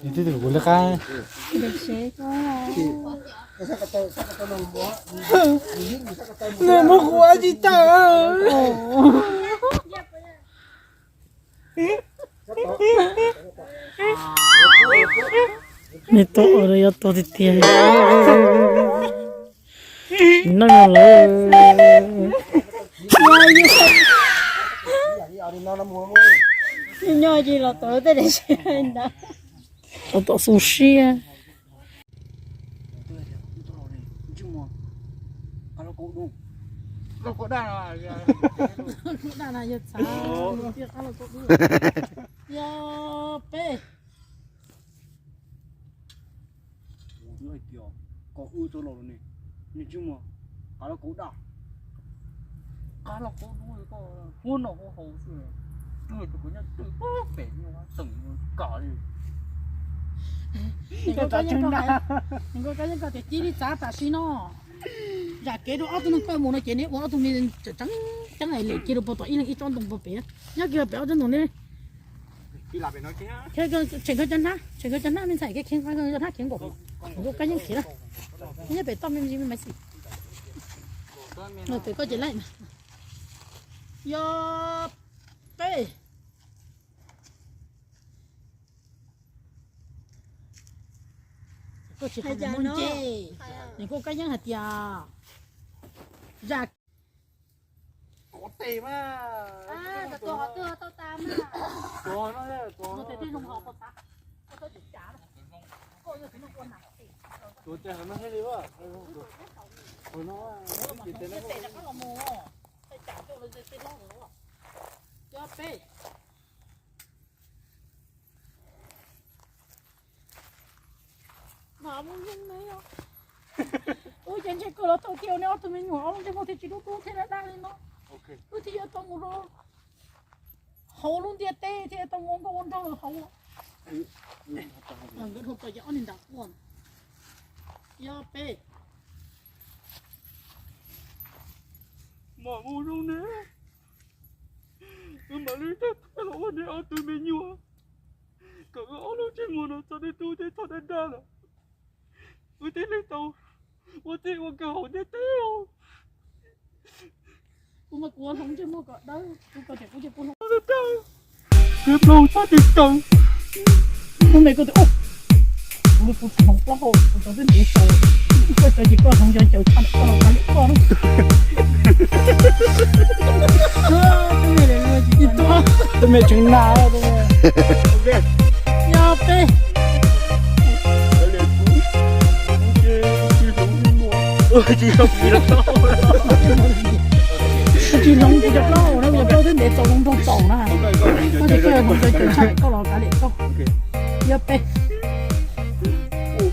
Nws twb tus kuv li qab. Nws muab kuv ua tsis tau. Nws tuag ua rau yuav tuag tiag tiag. Sim neej no lawm. Nyob nyob tsis los tau tej daim ntawd. Tau tom xu siab. Yog peb. Kuv hais tias kom wb rov los ne, nws tsis muaj, qab los kuv daj, qab los kuv dub, huab noj huab haus xwb, twb tus kuv nyob twb pem nyob teem kom li. Nws nkauj kab yeej kom tias cia li txav tam sim no, zam kev rau ob tug neeg koj mus no ces neb ua ob tug me tseem tseeb tseeb lem cia rau puag tom ib leeg ib tsob ntoo puag pem, nyob kiag pem ob tsob ntoo ne. Tseem kawg cov hnab, tseem kawg cov hnab me ntxhais, kev khiav nqa cov hnab khiav nkaum, nkauj kab yeej khiav na, nyob pem toj me ntsis me maiv xim. Los pem koj ces laij na. Yog peb. Koj tsis hais mus nce, nws kuj kab yeeb hais tias zam. Kov tes mas. Tuav tes tej zoo ho, tuav tes tej zoo ho, tuav tes hov no thiaj li. Tes rov qab los mus, tej cas tuaj tej hlob. Cov peb. Mas mus yeej ne, ua cas ntshe koj los tau kiag neb ob tug me nyuam ob lub ntsej muag thiaj tsis dub dub thiab daj daj li no. Wb thiaj yuav tau mus rau hauv lub ntiaj teb thiaj tau ua nkauj ua nraug hauv. Nkawd dhau tau ces ob niag nram quaj. Yog peb. Mas mus zoo ne, wb mam li tau los ua neb ob tug me nyuam, kom wb ob lub ntsej muag no txhob dub dub thiab txhob daj daj lawm. Wb thiaj li tau ua teb ua nkawm hauv ntiaj teb os. Kuv mas kuv ua hloov ntsej muag kom dawb, kuv kom ces kuv ces kuv hloov dawb dawb, kuv hloov txhob tsis tau. Kuv me koj tias, kuv li kuv tsis hloov plaub hau, kuv cov twb ntev tsaus, koj cov ces koj hloov cov caws tshaj koj los kav liam koj. Twb me tseem na, yog peb. Tsis hloov kuv cov plaub hau na, kuv cov plaub twb ntev tsaus zoo nraug tsaus na. Koj ces koj hloov cov caws tshaj koj los kav liam koj. Yog peb. Kuv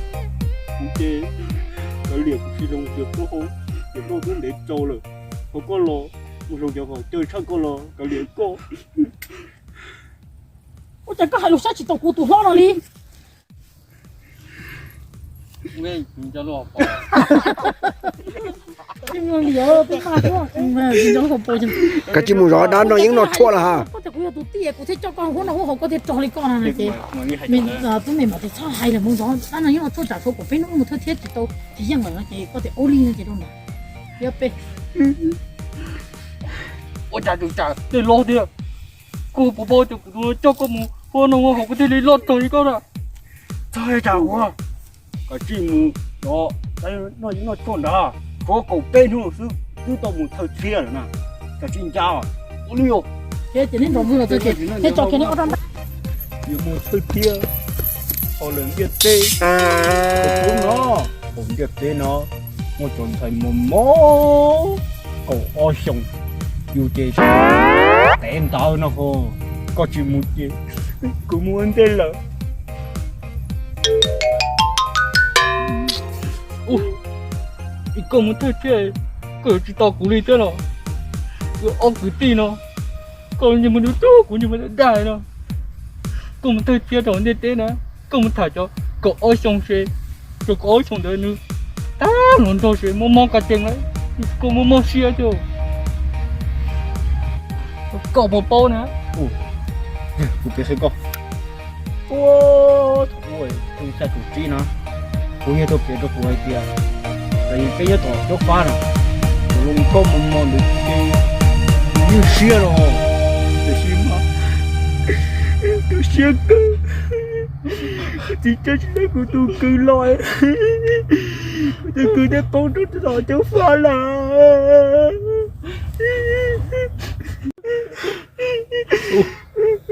ces kav liam kuv tsis hloov cov plaub hau, cov plaub hau twb ntev tsaus lawm. Hos koj los mus hloov cov caws tshaj koj los kav liam koj. Ua cas koj hais lus saib tsis taus kuv tus hlob no li? Kav tsij mus zov dab no yeeb no tshuaj lawm ha. Koj tias kuv yog tus tij kuv thiaj coj koj huab no huab hauv koj thiaj rog li koj no ces, tub me mam tias txhob hais lawm, mus zov dab no yeeb no tshuaj tsam tshuav kaum peb hnub mus thawj thiab tsis tau, tsis yeej lawm no ces koj tias ua li no ces rau ntawd. Yog peb. Ua cas tus tsam tej loj tiag, koj puas paub tias kuv tus coj koj mus huab no huab hauv koj thiaj li loj rog li koj na. Txhob hais tsam ua, kav tsij mus zov dab no yeeb no tshuaj ntag, tshuav kaum peb hnub xwb twb tau mus thawj thiab lawm na. Kav tsij ncaj, ua li os. Thiab ces neb nrog mus los txog ces thiab tso kiag neb ob rab ntaj. Yuav mus thawj thiab hauv lawv ntiaj teb. Kuv no, hauv ntiaj teb no muaj cov ntxhais mos mos kaum ob xyoos, yus ces tev ntawd no ho. Koj tsis mus ces kuv mus ua ntej lawm. Ib koj mus thawj thiab, koj yuav tsis tos kuv li thiab los? Wb ob kwv tij no, koj ntsej muag dub dub, kuv ntsej muag daj daj no. Koj mus thawj thiab rau ntiaj teb na, koj mus tham cov kaum ob xyoo se, cov kaum ob xyoo ntawd nws tag hluas nraug se mob mob qas cees lawm, koj mob mob siab thiab. Koj puas paub na? Kuv piav qhia koj. Ua, thaum ub Tus xya tus tsib no, kuv yog tau piav rau kuv hais tias, txawm yog peb nyob tom caub fab no, tus hluas nkauj mos mos ntawd ces kuv yeej siab no, tiam sis mas tu siab kawg, kuv txiv tsis tau kuv tus kwv los, kuv tus kwv thiaj poob rau tom caub fab lawm.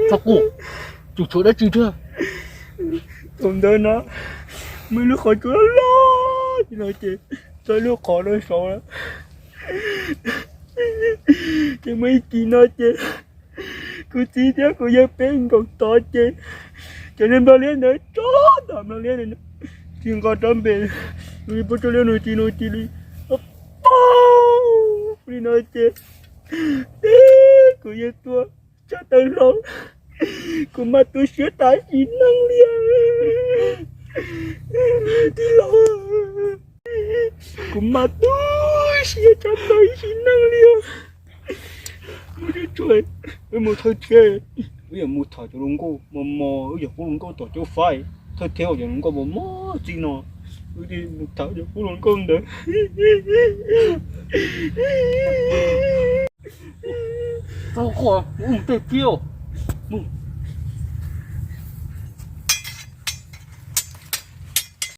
Txhob quaj, tsis tshuav dab tsi thiab. Thaum ntawd na, muaj ib lub qhov tsua loj loj no ces, txog lub qhov no saud lawm. Ces muaj ib kis no ces kuv txiv thiab kuv yawg peb nkaum tod ces, cov niag nplog liab ntawd tso tom nplog liab ntawd, tsis nqa rov npe, kuv pub tso liab no tis no tis li, pab li no ces, kuv yawg tuaj tsa taw hlau, kuv mas tu siab tas sim neej li. Tij laug, kuv mas tu siab tshaj plaws ib sim neej li. Mus tsuag tsuag, wb mus thawj thiab, wb yuav mus tham cov hluas nkauj mos mos, wb yog qub hluas nkauj tom caub fab, thawj thiab cov hluas nkauj mos mos txij no, wb thiaj mus tham cov qub hluas nkauj ntawd. Txhob quaj, mus tej thiab, mus